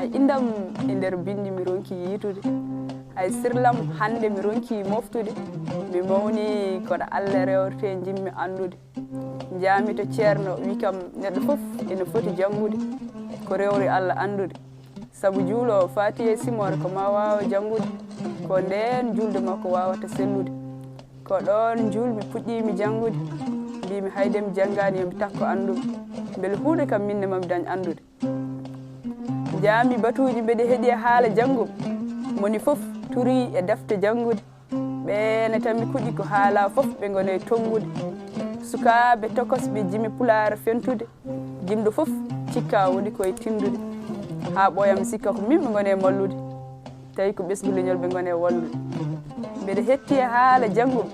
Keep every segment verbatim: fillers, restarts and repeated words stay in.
Indam e nder binndi mi ronki yiitude. Hay sirlam hannde mi ronki moftude. Mi mawni kono Allah rewrete njimmi anndude. Njaami to ceerno wi kam neɗɗo fof ene foti janngude ko rewri Allah anndude. Sabu juuloowo faati e simoore ko ma waawa janngude. Ko ndeen juulde makko waawata sellude. Ko ɗoon njuulmi puɗɗiimi janngude. Mbiimi hay de mi janngaani yo mi takko anndum. Mbele huunde kam minne ma mi dañ anndude. Njaami batuuji mbeɗe heɗi e haala janngum. Moni fof turii e defte janngude. Ɓeene tan mi kuɗi ko haala fof ɓe ngoni e tonngude. Sukaaɓe tokosɓe jimi pulaar fentude. Jimɗo fof cikka woni ko e tinndude. Haa ɓooya mi sikka ko min ɓe ngoni e mallude. Tawi ko ɓesngu leñol ɓe ngoni e wallude. Mbeɗe hetti e haala janngum.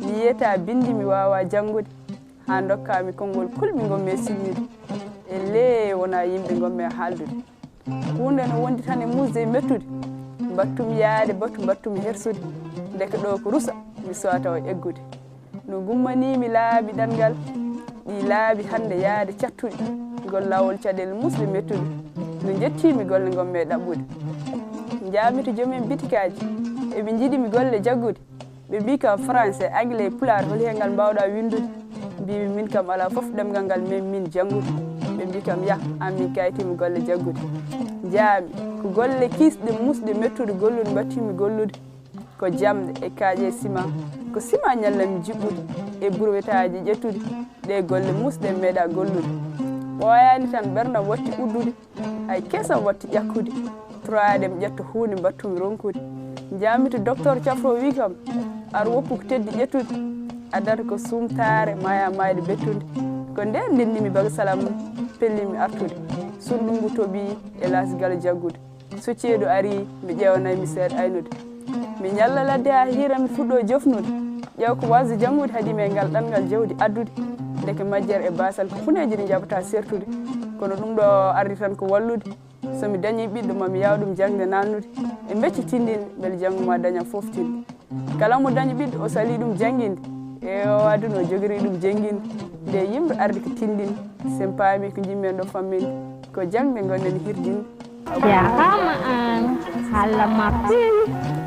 Mi yiyata binndi mi waawa janngude. Haa ndokka mi konngol kulmi ngonmi e siññude. E lee wona yimɓe ngonmi e haaldude. Huunde no wondi tan e muusde e mettude. Mbattum yaade batu mbattum hersude. Ndeke ɗo ko rusa mi sowata o eggude. No gummaniimi laabi ɗanngal. Ɗi laabi hannde yaade cattuɗi. Ngol laawol caɗeele muusɗe mettude. No njettiimi golle ngonmi e ɗaɓɓude. Njaami to joom en bitikaaji. Eɓe njiɗi mi golle jaggude. Ɓe mbii kam français, anglais, pulaar, holi heen ngal mbaawɗaa winndude? Mbiimi min kam alaa fof ɗemngal ngal men min janngude. Ɓe mbii kam yah, aan min kayitiima golle jaggude. Njaami, ko golle kiisɗe muusɗe mettude gollude mbattiimi gollude. Ko jamɗe e kaaƴe e sima. Ko sima ñallammi jiɓɓude e burwetaaji ƴettude. Ɗee golle muusɗe meeɗaa gollude. Ɓooyaani tan ɓerndam watti uddude. Hay kesam watti ƴakkude. Toroyaade mi ƴetta huunde mbattu-mi ronkude. Njaami to doktoor cafroowo wi kam, ar woppu ko teddi ƴettude. Addata ko suumtaare maayaa maayde bettude. Ko ndeen ndenndi-mi baga salam pelli-mi artude. Sunndu ngu toɓii e laasi galo jaggude. So ceeɗu arii mi ƴeewanay mi seeɗa aynude. Mi ñalla ladde haa hiira mi fuɗɗoo jofnude. Ƴeew ko waasde janngude haɗi mi e ngal ɗanngal jawdi addude. Ndeke majjere e baasal ko puneeji ɗi njaɓataa sertude. Kono ɗum ɗo ardi tan ko wallude. So mi dañii ɓiɗɗo ma mi yaaw ɗum jaŋde naatnude. E mbecce tinndinde mbele janngo ma daña fof tinde. Kala mo dañi ɓiɗɗo o salii ɗum jannginde. E o aduna o jogirii ɗum jennginde. Nde yimre ardi ko tinndinde. Sen paami ko njimmi en ɗo famminde. Ko jaŋde ngonɗen hirdinde. Jaaraama aan, Alla ma peewi.